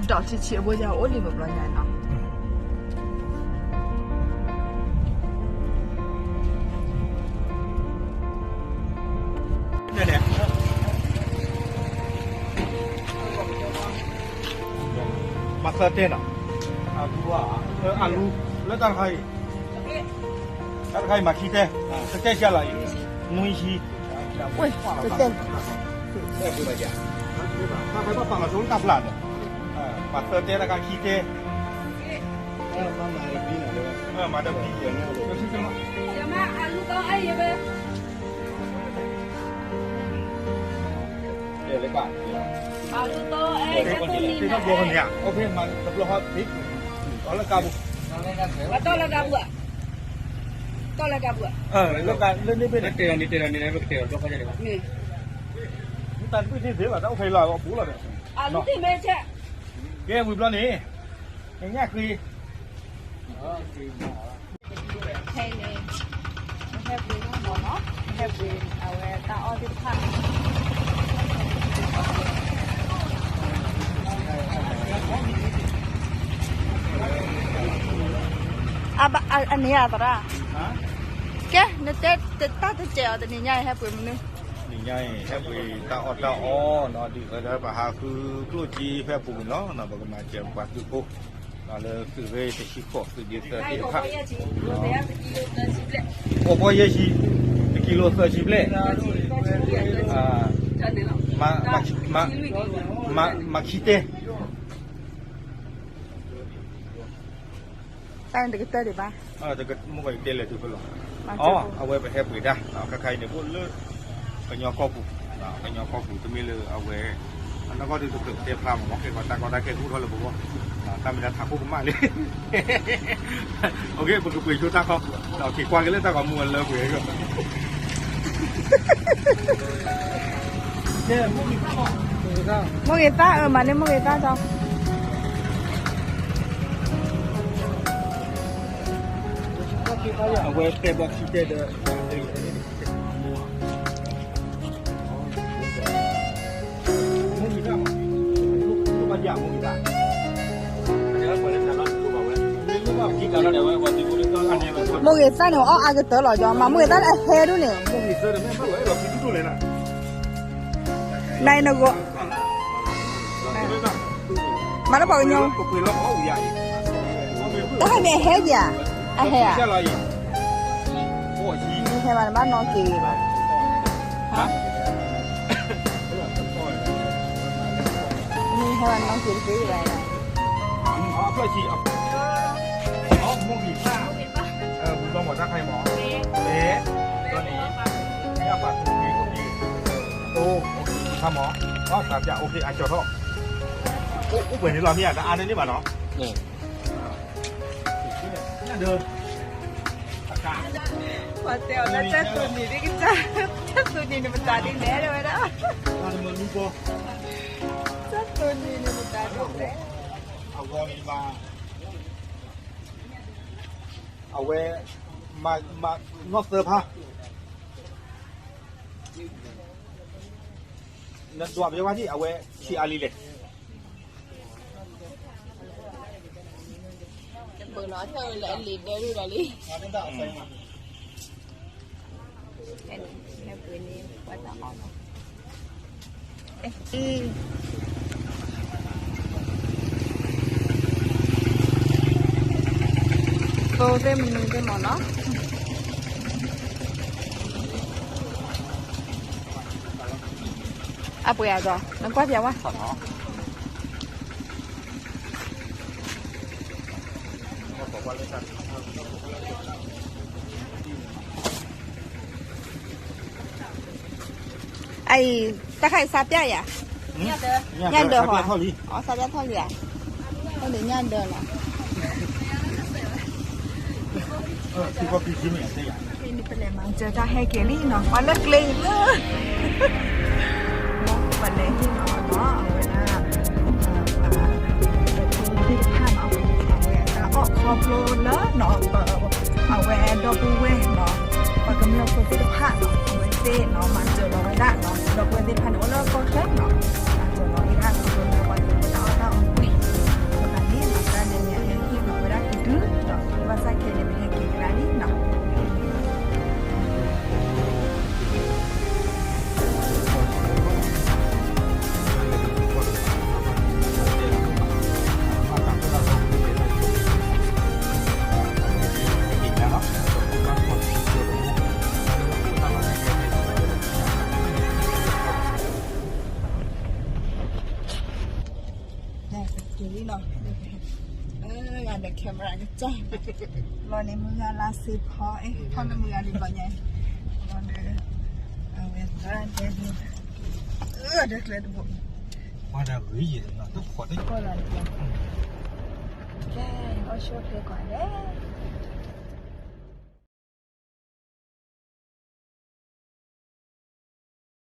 ဒီးဆံးဆံးအဘိယၤအိၣ်လံပဘျီညါနီၤ. မၤသၢတဲနီၤ, အလူ, လၢတၢ်တခါအံၤ, တၢ်တခါအံၤမၤခံတဲ, တတဲဆံလီၤအံၤ, နွံဆံ, တတဲ, တၢ်တခါဘၣ်ပာ်လီၤဆိလၢတၢ်ဖျါန့ၣ်, မၤသၢတဲတၢ်တခါခံတဲ, မၤဒီး, တဘျီန့ၣ်, အီလၢကါပူၤ, လၢကါပူၤ, လၢန့ၣ်ဘ့ၣ်န့ၣ်, တၢ်တဘ့ၣ်န့ၣ်သ့ဘၣ် တၢ်အိၣ်ဖဲလီၤအပူၤလီၤဒီး, ကဲဝံၤဘျီန့ၣ်, ညၣ်ဃ့ ဖဲန့ၣ်, ဟဲပှ့ၤမ့ၢ်နီၤ, ဟဲပှ့ၤအဝဲတၢ်အီၣ်သ့ၣ်တဖၣ်, အန့ၣ်ဧါသရၣ်, ကဲ နတဲတၢ်တစဲးအီၤ တနံၤညါအံၤဟဲပှ့ၤမနုၤ, နံၤညါအံၤ ဟဲပှ့ၤတၢ်အီၣ်တၢ်အီနီၤ, ဒ်အၢဒၢပဟးဃုကျိၣ်က့ဖဲပူၤန့ၣ်လီၤ, ပကမၤစၢၤပှၤသုးဖိ, လၢသုးရ့ၣ်တဆံဃိး သုးဒ့သၢသ့ၣ်တဖၣ်, အိၣ်ဘှီယဲၢ်ဆံ, တကံလိသၢဆံဘျဲၣ်, မၤခံတဲ တၢ်န့ၣ်တကတၢၢ်ဒံးဘၣ်, မ့ၢ်ကတဲလဲၤတုၤဖဲလီၤ, အဝဲပဟဲပှ့ၤတၢ် ခါခါအံၤန့ၣ် အိၣ်လၢ ကညီကီၢ်ပူၤ, ကညီကီၢ်ပူၤ တမ့ၢ်လၢအဝဲ, အနီၢ်ကီၢ်ဒုးတကြၢးတဲဖျါမး မ့ၢ်ကဲကီးတၢ်ကီတၢ်ခဲကအိၣ်ထီၣ်လၢပဂီၢ်, တၢ်မ့ၢ်တၢ်ထးခိၣ်ကမၣ်လံ, ပကပှ့ၤဆိတၢ်ခီ, ဒီးက့ၤကွၢ်က့ၤလၢတၢ်ဂီၤမူအလၢပှ့ၤ မိၢ်ဂ့ၤသၣ်အၢ မၤန့ၢ်မိၢ်ဂ့ၤသၣ်ဒီး, အဝဲတဲဘီခံတဲဒီး, မိၢ်ဂ့ၤသၣ်န့ၣ် အီၣ်အါကတၢၢ်လီၤ ယီၤ မၤမိၢ်ဂ့ၤသၣ်လၢအဟဲဒိၣ်န့ၣ်, နဂီၤ, မၤလၢပှၤကညီ, တၢ်ဟဲန့ၣ်အဟဲယၤ, အဟဲဧါ, မ့ၢ်ဟဲဘၣ်နဘၣ်နီၣ်က့ၤဘၣ်, မ့ၢ်ဟဲဘၣ်နနီၣ်က့ၤတသ့ဘၣ်, မိၢ်ဂ့ၤသၣ်, တၢ်ခါအံၤမ့ၢ်, အိၣ်ပှဲၤန့ၣ်လီၤ မ့ၢ်ဧါ တအါန့ၢ်န့ၣ်ဘၣ်နီၤ, ပှၤတဲအီၤလၢတၢ်သူနံၤဒ်ကစၢ်, တၢ်သူနံၤန့ၣ်မတၤဒ်လဲၣ် တဲဝဲဒၣ်, တၢ်သူနံၤန့ၣ်မတၤဒ်လဲၣ်, အဝဲ, မၤ, မၤ, နီၢ်သၢဖါ, နဒွးပယီၤဝါဒံၣ် အဝဲဆံးအါလံလဲၣ်, ပၢၢ်လီၤအထၢၣ်ဝဲလၢအလံာ်ဒၢဒိၣ်ဒီးလံ, သိသ့ၣ်မနုၤသ့ၣ်မ့ၢ်နီၤ, အပှဲၤအါဒီး နကွၢ်ပျးဝဲ အအံၤ တၢ်ခါအံၤစါပျၢ်ယၤ, ညၣ်ဒၢဟီ, အစါပျၢ်ထီၣ်လံဧါ, အိၣ်ဒီးညၣ်ဒၢလီၤ, ပလဲၤမၤစၢၤတၢ်ဟဲက့ၤလံနီၤ, ပှၤလၢကျဲအံၤလၢ ပလဲၤဟ့ၣ်လီၤနီၤ အဝဲဒၣ် ပဖိသ့ၣ်တဖၣ်နီၤ, အဝဲတၢ်အီၣ်ခီဖျိလၢနီၤ, အဝဲဒီပုၢ်ဝဲၢ်နီၤ, ပှၤကမျၢၢ်ဖိသ့ၣ်တဖၣ်နီၤ, အဝဲသ့ၣ်နီၤ မၤစၢၤလီၤဝဲဒၣ်နီၤ, ဒီပုၢ်ဝဲၢ်သ့ၣ်တဖၣ်န့ၣ် အိၣ်လၢကီၢ်ချၢနီၤ, မၤစၢၤလီၤဝဲဒၣ်ခီဖျိလၢပှၤကမျၢၢ်တၢ်အီၣ်တၢ်အီပှဲၤ camera ကစၢ်, လီၤန့ၣ်မုၢ်ဂၤလါစ့ဖီအဲၣ် ဖီန့ၣ်မုၢ်ဂၤလံဘီညါ, လီၤဒီး အဝဲသရၣ်တဲဒ်, အၢဒီးကျဲတဘိ, ဝါဒၣ်ဂ့ၤယဲၢ်လီၤ တဖီၣ်တကီၢ်လီၤ, ကဲ အီၣ်ဆိၣ်ဖဲကွၢ်လဲၣ်